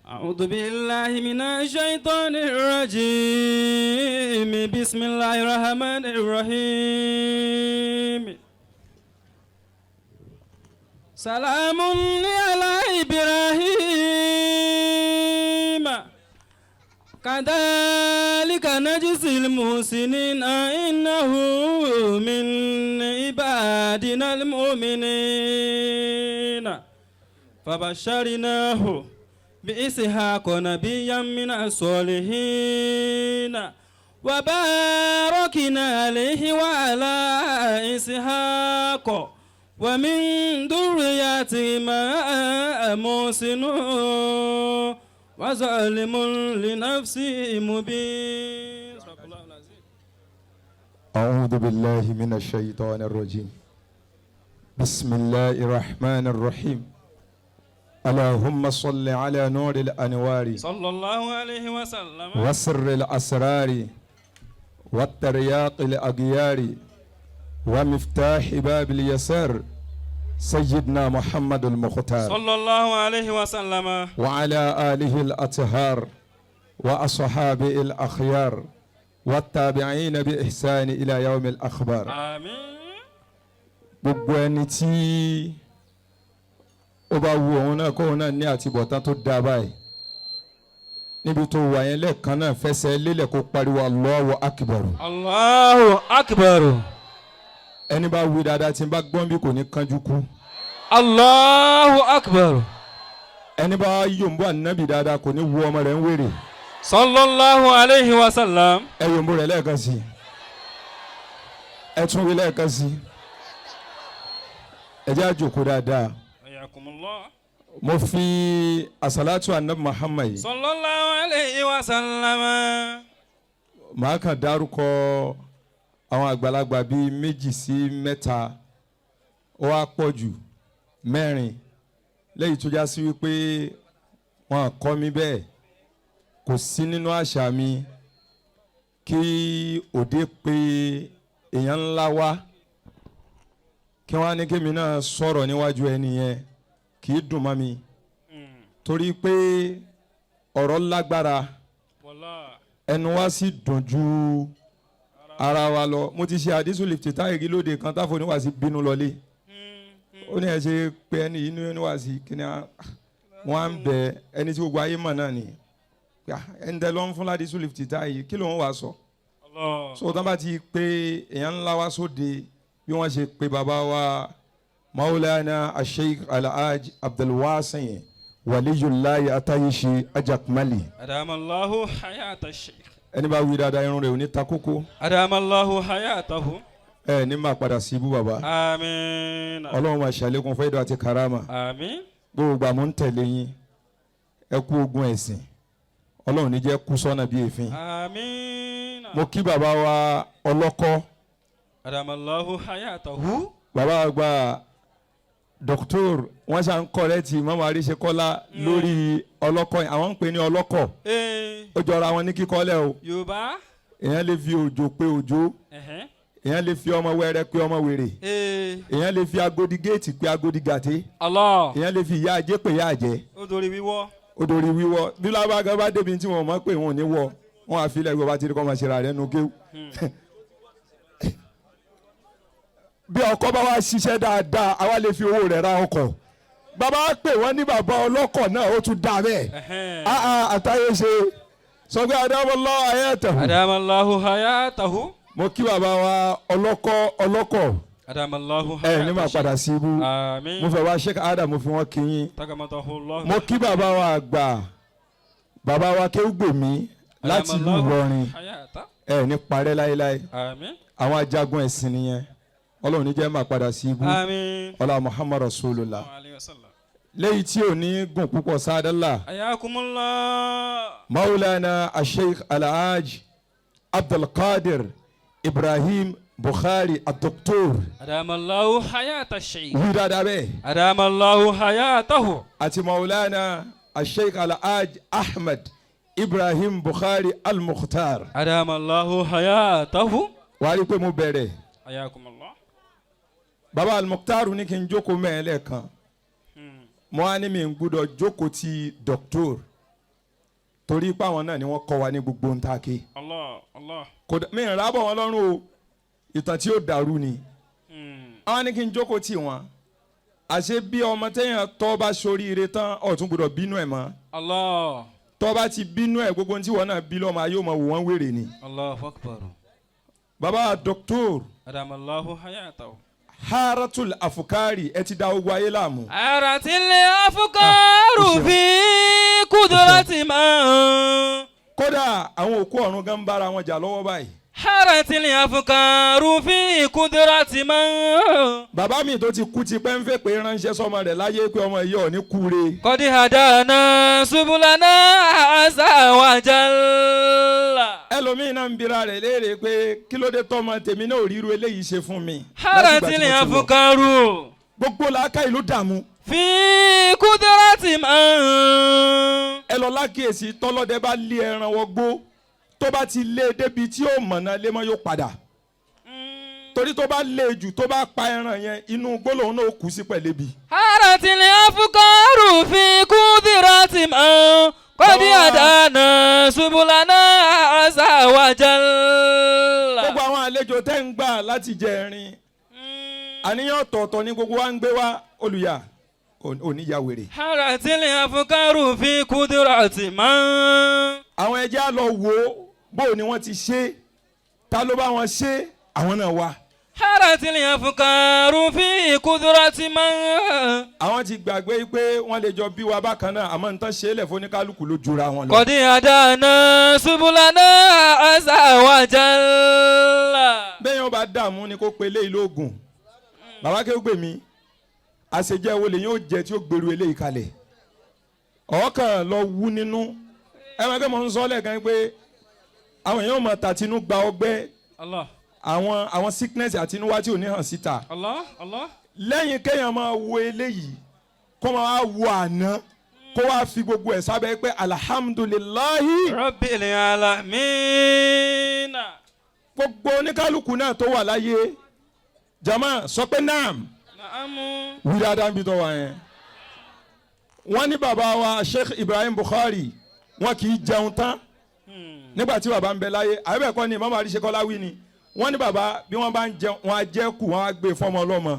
أعوذ بالله من الشيطان الرجيم. بسم الله الرحمن الرحيم. سلام على إبراهيم. كذلك نجزي المحسنين، إنه من عبادنا المؤمنين. فبشرناه بإسحاق نبيا من الصالحين. وباركنا عليه وعلى إسحاق، ومن ذريتهما محسن وظالم لنفسه مبين. صدق الله العظيم. أعوذ بالله من الشيطان الرجيم. بسم الله الرحمن الرحيم. اللهم صل على نور الأنوار صلى الله عليه وسلم وسر الأسرار والترياق الأغيار ومفتاح باب اليسار، سيدنا محمد المختار صلى الله عليه وسلم وعلى آله الأطهار وأصحابه الأخيار والتابعين بإحسان إلى يوم الأخبار. آمين. Gbogbo ẹni tí ó bá wu òun náà kóun náà ní àtibọ̀tán tó dáa báyìí níbi tó wà yẹn, lẹ́ẹ̀kan náà fẹsẹ̀ lélẹ̀ kó pariwo "Allahu Akbar". الله أكبر. Ẹni bá wí dáadáa, tí n bá gbọ́n bí, kò ní kánjú kú. الله أكبر. Ẹni bá yòǹbó ànábì dáadáa, kò ní wu ọmọ rẹ̀ ń wèrè. صلى الله عليه وسلم. Ẹ yòǹbó rẹ̀ lẹ́ẹ̀kan sí i, ẹ tún wí lẹ́ẹ̀kan sí i. Ẹ jẹ́ á jókòó dáadáa. حياكم الله. Mo fi asalatu anabi Muhammad yìí صلى الله عليه وسلم. Màá kàn dárúkọ àwọn àgbàlagbà bíi méjì sí mẹ́ta, ó wá pọ̀ jù mẹ́rin, lẹ́yìn tó já sí wípé wọn kọ́ mi bẹ́ẹ̀, kò sí nínú àṣà mi kí òde pé èèyàn ńlá wá, kí wọ́n á ní kémi náà sọ̀rọ̀ níwájú ẹni yẹn, kì í dùn mọ́ mi, torí pé ọ̀rọ̀ lágbára. Wallah. Ẹnu wa sì dùn ju ara wa lọ. Mo ti ṣe àdísù lifti táyìí lóde kan táfò oníwàásí bínú lọlé. Ó ní ẹ ṣe pé ẹni yìí ní oníwàásí kí ni wọ́n á ń bẹ ẹni tí gbogbo ayé mọ̀ náà ni. Ẹni tẹ́ ló ń fún ládísù lifti táyìí, kí ló ń wàá sọ? Allah. So tán bá ti pé èèyàn ńlá wá sóde, bí wọ́n ṣe pé bàbá wa Maulana Asheikh Alhaj Abdulwasin Waliyulayi Atayishi Ajakmali. أدام الله حياة الشيخ. Ẹni bá wí dáadáa, irun rẹ̀ ò ní ta kókó. أدام الله حياته. Ẹ ní máa padà sí ibú, bàbá. آمين. Ọlọ́run máa ṣàlékún fẹ́ẹ́dọ̀ àti karama. آمين. Gbogbo àmọ́ ń tẹ̀lé yín, ẹ kú ogun ẹ̀sìn, Ọlọ́run ní jẹ́ kú sọ́nà bí èéfín. آمين. Mo kí bàbá wa ọlọ́kọ́. أدام الله حياته. Bàbá àgbà doctor, wọ́n ṣà ń correct mọ́mọ́ Àríṣekọ́lá lórí ọlọ́kọ́ yẹn. Àwọn ń pè ní ọlọ́kọ̀. Ee. Ó jọra wọn ní kíkọ́lẹ̀ o. Yorùbá. Èèyàn lè fi òjò pé òjò. Èèyàn lè fi ọmọ wẹrẹ pé ọmọ wèrè. Èèyàn lè fi agodi géètì pé agodi gàté. Allah. Èèyàn lè fi ìyá ajé pé ìyá àjẹ́. Ó dorí wíwọ́. Ó dorí wíwọ́. Bí lábàgán bá débi tí wọn mọ̀ pé wọn ò ní wọ wọn, àfi ilẹ̀ ìwọ bá ti rí kọ́ máa ṣe ra rẹ̀ nu kéwù. Bí ọkọ bá wá ṣiṣẹ́ dáadáa, àwa lè fi owó rẹ̀ ra ọkọ̀. Bàbá pè wọ́n ní bàbá ọlọ́kọ̀ náà, ó tún dà bẹ́ẹ̀. Ah, ah, àtàyè ṣe sọ pé أدام الله حياته. أدام الله حياته. Mo kí bàbá wa ọlọ́kọ̀ ọlọ́kọ̀. أدام الله Ẹ ní máa padà sí ibú. آمين. Mo fẹ́ wá Sheikh Adam, mo fi wọ́n kí yín. تغمده الله. Mo kí bàbá wa àgbà, bàbá wa Kéwúgbèmí láti ìlú Ìlọrin. حياته. Ẹ ní parẹ́ láéláé. آمين. Àwọn ajagun ẹ̀sìn nìyẹn. Ọlọ́run ní jẹ́ máa padà sí ibú. آمين. Ọlá Muhammad Rasulullah. عليه وسلم. Léyìí tí ò ní gùn púpọ̀, sáadálà. حياكم الله. Maulana Asheikh Alhaj Abdulkadir Ibrahim Bukhari Adoktor. أدام الله حياة الشيخ. Wí dáadáa bẹ́ẹ̀. أدام الله حياته. Àti Maulana Asheikh Alhaj Ahmed Ibrahim Bukhari Al-Mukhtar. أدام الله حياته. Wàá rí i pé mo bẹ̀rẹ̀. حياكم الله. Baba Al-Mukhtar ní kí n jókòó mẹ́ẹ̀lẹ́ kan. Mo á ní mi ń gbúdọ̀ jókòó ti doctor. Torí pé àwọn náà ni wọ́n kọ́ wa ní gbogbo ń ta ké. Allah Allah. Kò mi ń rábọ̀ wọn lọ́rùn o, ìtàn tí ó dàrú ni. Àwọn ní kí n jókòó tì wọ́n. Àṣé bí ọmọ téèyàn tọ́ bá ṣoríire tán, ó tún gbọ́dọ̀ bínú ẹ̀ mọ́. Allah. Tọ́ bá ti bínú ẹ̀, gbogbo ohun tí wọ́n náà bí lọ́mọ ayé ó máa wò wọ́n wèrè ni. Allahu akbar. Baba Doctor Adamallahu hayatahu. Haratul Afukari, ẹ ti da ogun ayé láàmú. Haratil afkaru fi kudrati man. Kódà àwọn òkú ọ̀run gan ń bára wọn jà lọ́wọ́ báyìí. Haratil afkaru fi kudrati man. Bàbá mi tó ti kú ti pẹ́ ń fẹ́ pé ránṣẹ́ sọmọ rẹ̀ láyé pé ọmọ yìí ò ní kúre. Qad hadana subulana azza wa jalla. Ẹlòmíín náà ń bira rẹ̀ léèrè pé kí ló dé tọ́mọ tèmi náà ò ríru eléyìí ṣe fún mi. Látìgbà tí Haratil mo ti lọ. afkaru Gbogbo làákàyè ló dààmú. fi kudrati man. Ẹ lọ lákìyèsí, tọ́lọ́dẹ bá lé ẹran wọgbó, tó bá ti lé e débi tí yóò mọ̀nà lémọ́, yóò padà. Torí tó bá lé e jù, tó bá pa ẹran yẹn, inú gbólóhùn náà ó kú sí pẹ̀lẹ́bi. Haratil afkaru fi kudrati man. Qad hadana subulana azza wa jalla. Gbogbo àwọn àlejò tẹ́ ń gbà láti jẹ ẹrin, àníyàn ọ̀tọ̀ọ̀tọ̀ ni gbogbo wa ń gbé wá. Olùyà ò ní ya wèrè. Haratil afkaru fi kudrati man. Àwọn ẹja lọ wò ó, bó ni wọ́n ti ṣe, ta ló bá wọn ṣe, àwọn náà wá. Haratil afkaru fi kudrati man. Àwọn ti gbàgbé pé wọ́n lè jọ bí wa bákan náà, àmọ́ nǹkan ṣe é lẹ̀ fún oníkálukú ló jura wọn lọ. Qad hadana subulana azza wa jalla. Bẹ́ẹ̀ yóò bá dààmú ni kó pe eléyìí lóògùn. Bàbá kí ó gbè mí, àṣejẹ wo lèyìn ó jẹ tí ó gbèrú eléyìí kalẹ̀, ọ̀ọ́kàn lọ wú nínú ẹ máa kẹ́ mọ̀ ń sọ lẹ́ẹ̀kan pé àwọn èèyàn máa tàtinú gba ọgbẹ́. Allah. Àwọn sickness àtinúwá tí ò ní hàn síta. Allah Allah. Lẹ́yìn kéèyàn máa wo eléyìí, kó máa wo àná, kó wá fi gbogbo ẹ̀ sábẹ́ pé alhamdulillahi Rabbil alamin. Gbogbo oníkálukú náà tó wà láyé, jama, sọ pé naam. Na'am. Wí dáadáa níbi tó wà yẹn. Wọ́n ní bàbá wa Sheikh Ibrahim Bukhari, wọn kì í jẹun tán nígbà tí bàbá ń bẹ láyé. Àbẹ̀kọ́ ni mama Àríṣekọ́lá wí ni wọ́n ní bàbá bí wọ́n bá ń jẹun, wọ́n á jẹ́ kù, wọ́n á gbé fọ́mọ ọlọ́mọ.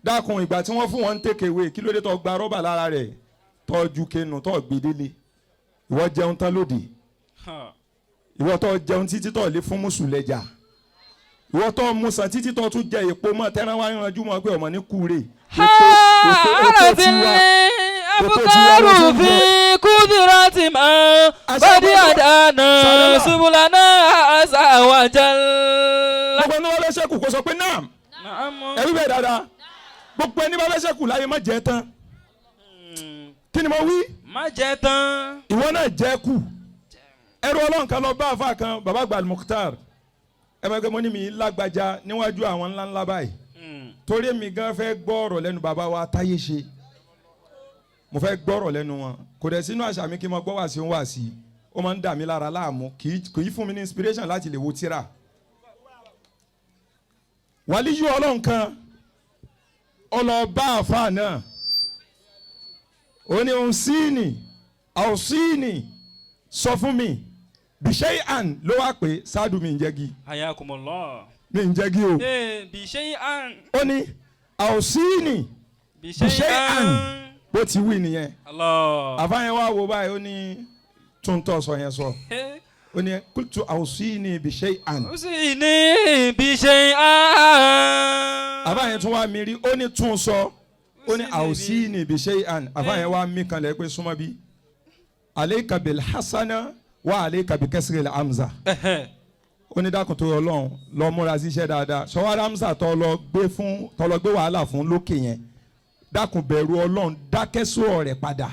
Dákun, ìgbà tí wọ́n fún wọn ń takeaway, kí ló dé tó gba rọ́bà lára rẹ̀, tọ́jú kenu, tó gbé délé? Ìwọ jẹun tán lóde. Ha. Ìwọ tó jẹun títí tó lè fún mùsùlẹ̀jà, ìwọ tó musan títí tó tún jẹ èpo mọ́ tẹ́ran wá yanjú mọ́ pé ọmọ ní kúre. Haratil afkaru fi kudrati man. Qad hadana subulana azza wa jalla. Gbogbo ẹni wọ́n fẹ́ sẹ́kù, kó sọ pé naam. Na'am. Ẹbí bẹ́ẹ̀ dáadáa, gbogbo ẹni bá fẹ́ sẹ́kù láyé, má jẹ́ tán. Kí ni mo wí? Má jẹ tán. Ìwọ náà jẹ́ kù. Ẹrú Ọlọ́run kan lọ bá àfa kan, bàbá àgbà Mukhtar. Ẹ máa gbé mo ní mi lágbájá níwájú àwọn ńláńlá báyìí, torí èmi gan fẹ́ gbọ́ ọ̀rọ̀ lẹ́nu bàbá wa táyé ṣe. Mo fẹ́ gbọ́ ọ̀rọ̀ lẹ́nu wọn. Kò dẹ̀ sínú àṣà mi kí n máa gbọ́ wá sí wá sí, ó máa ń dà mí lára láàmú, kì í fún mi ní inspiration láti lè wo tíra. Wàlíyú Ọlọ́run kan, ó lọ bá àfa náà, ó ní òun sí ní àwòsíìnì, sọ fún mi bìṣẹ́ àn ló wá pé sáàdù mi ń jẹ́gi. Hayakumullah. Mi ń jẹ́gi o. Ee, bìṣẹ́ àn. Ó ní àwòsíìnì bìṣẹ́ bìṣẹ́ àn àn. Bó ti wí nìyẹn. Allah. Àfáàyàn wa wo báyìí, ó ní túntọ̀ sọ yẹn sọ. Eh, Ó ní kultu àwòsíìnì bìṣẹ́ àn. Ó sì ní bìṣẹ́ àn. Àfáàyàn tún wá mi rí, ó ní tún sọ, ó ní àwòsíìnì bìṣẹ́ àn. Àfáàyàn wa mí kanlẹ̀ pé súnmọ́ bí aleika bil hasana wa aleika bi kasril hamza. Ó ní dákun tó yọ lọ́hùn, lọ múra síṣẹ́ dáadáa. Sọwárà hamza tó lọ gbé fún, tó lọ gbé wàhálà fún lókè yẹn, dákun, bẹ̀rù Ọlọ́run, dákẹ́ sọ̀rọ̀ rẹ̀ padà,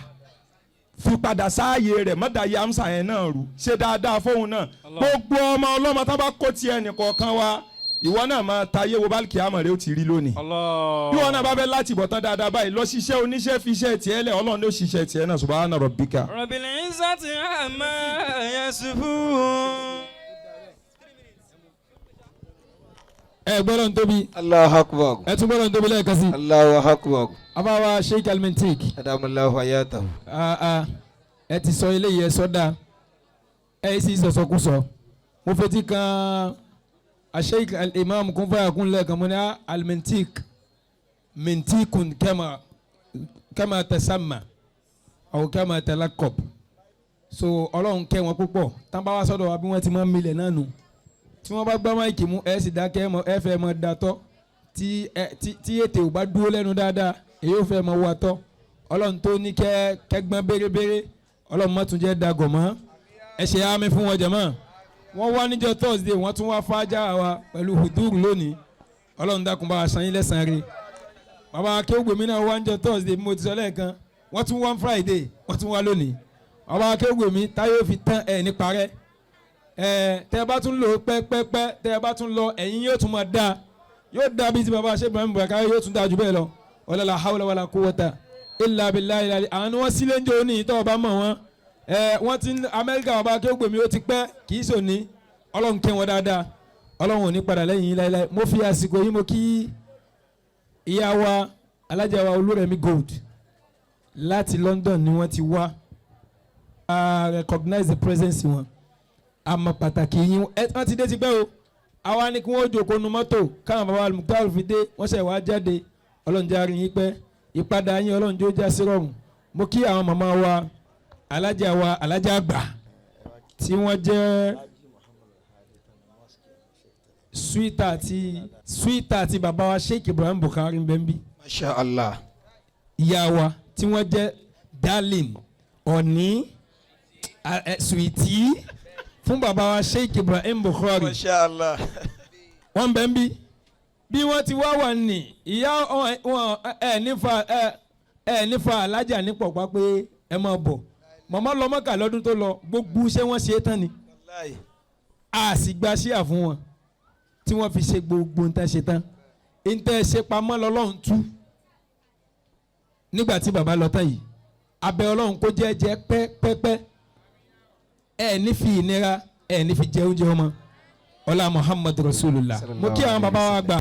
fi padà sáàyè rẹ̀, mọ́dàyé hamza yẹn náà rú, ṣe dáadáa fóun náà. Allah. Gbogbo ọmọ ọlọ́mọ tó bá kó tiẹ̀ nìkọ̀ọ̀kan wa, ìwọ náà máa tayé wo bálkì àmọ̀ rẹ ó ti rí lónìí. Allah. Bí wọn náà bá fẹ́ láti bọ̀ tán dáadáa báyìí, lọ ṣiṣẹ́ oníṣẹ́, fi iṣẹ́ tiẹ̀ lẹ̀, Ọlọ́run ló ṣiṣẹ́ tiẹ̀ náà. Subhana rabbika. Rabbil izzati amma yasifun. Ẹ gbọ́dọ̀ ń tóbi. Allahu akbar. Ẹ tún gbọ́dọ̀ ń tóbi lẹ́ẹ̀kan sí. Allahu akbar. Abáwa Sheikh Almentik. Adamallahu hayatahu. Ah, ah, ẹ ti sọ eléyìí, ẹ sọ dáa. Ẹ sì sọ̀sọ̀kúsọ. Mo fetí kan Sheikh Al-Imam Kúnfàyàkún lẹ́ẹ̀kan, mo ní alimentik mintikun kama kama tasamma aw kama talaqab. So Ọlọ́run kẹ́ wọn púpọ̀. Tán bá wá sọ́dọ̀ wa, bí wọ́n ti máa ń milẹ̀ náà nù, tí wọ́n bá gbá mic mú, ẹ sì dákẹ́, ẹ mọ ẹ fẹ́ mọ datọ́. Tí ẹ tí ètè ò bá dúró lẹ́nu dáadáa, èyí ò fẹ́ mọ wà tọ́. Ọlọ́run tó ní kẹ́ kẹ́gbọ́n bérebére, Ọlọ́run má tún jẹ́ dagọ̀ mọ́. Ẹ ṣe àmì fún wọn jẹ̀mọ́. Wọ́n wá níjọ́ Thursday, wọ́n tún wá fájà wa pẹ̀lú huduru lónìí. Ọlọ́run dákun, bá wa san yín lẹ́san rí. Bàbá akéwògbèmí náà wá níjọ́ Thursday, bí mo ti sọ lẹ́ẹ̀kan. Wọ́n tún wá Friday, wọ́n tún wá lónìí. Bàbá akéwògbèmí, táyé fi tán ẹ̀ ní parẹ́. Ẹ tẹ́ ẹ bá tún lò ó pẹ́pẹ́pẹ́, tẹ́ ẹ bá tún lọ, ẹ̀yin yóò tún máa dáa, yóò dáa bíi ti bàbá ṣe Ibrahim Buhari, yóò tún dáa jù bẹ́ẹ̀ lọ. Wala hawla wala quwwata illa billahi ilà. Àwọn ni wọ́n sílé ń jẹ́ òní tọ́ ọba mọ̀ wọ́n. Ẹ wọ́n ti Amẹ́ríkà. Bàbá akéwògbèmí, ó ti pẹ́, kì í sòní. Ọlọ́run kẹ́ wọn dáadáa, Ọlọ́run ò ní padà lẹ́yìn yín láéláé. Mo fi àsìkò yìí, mo kí ìyá wa, alájà wa Olúrẹ̀mí Gold, láti London ni wọ́n ti wá. I recognize the presence wọn, àmọ́ pàtàkì yín. Ẹ wọ́n ti dé ti pẹ́ o. Àwa ni kí wọ́n jókòó nu mọ́tò káwọn bàbá Muktar fi dé, wọ́n ṣẹ̀ wá jáde. Ọlọ́run jẹ́ àárín yín pẹ́, ìpadà yín, Ọlọ́run jẹ́ ó já sí rọrùn. Mo kí àwọn màmá wa, alájà wa, alájà àgbà, tí wọ́n jẹ́ sweetheart àti bàbá wa Sheikh Ibrahim Bukhari bẹ́ńbí. Masha Allah. Ìyá wa tí wọ́n jẹ́ darling, ọ̀ní, sweetie fún bàbá wa Sheikh Ibrahim Bukhari. Masha Allah. Wọ́n bẹ́ẹ̀ bí bí wọ́n ti wá wà ní ìyá wọn. Ẹ nífa ẹ nífa alájà ní pọ̀pá pé ẹ máa bọ̀. Màmá lọ Mọ́kà lọ́dún tó lọ, gbogbo iṣẹ́ wọn ṣe é tán ni. Wallahi. A sì gba ṣíà fún wọn tí wọ́n fi ṣe gbogbo ń tẹ́ ṣe tán, ń tẹ́ ṣe pamọ́ lọ́lọ́run tú nígbà tí bàbá lọ tán yìí. Abẹ́ Ọlọ́run kó jẹ́ jẹ́ pẹ́pẹ́pẹ́. Ẹ ní fi ìnira, ẹ ní fi jẹ oúnjẹ ọmọ. Ọlá Muhammad Rasulullah. Mo kí àwọn bàbá wa gbà.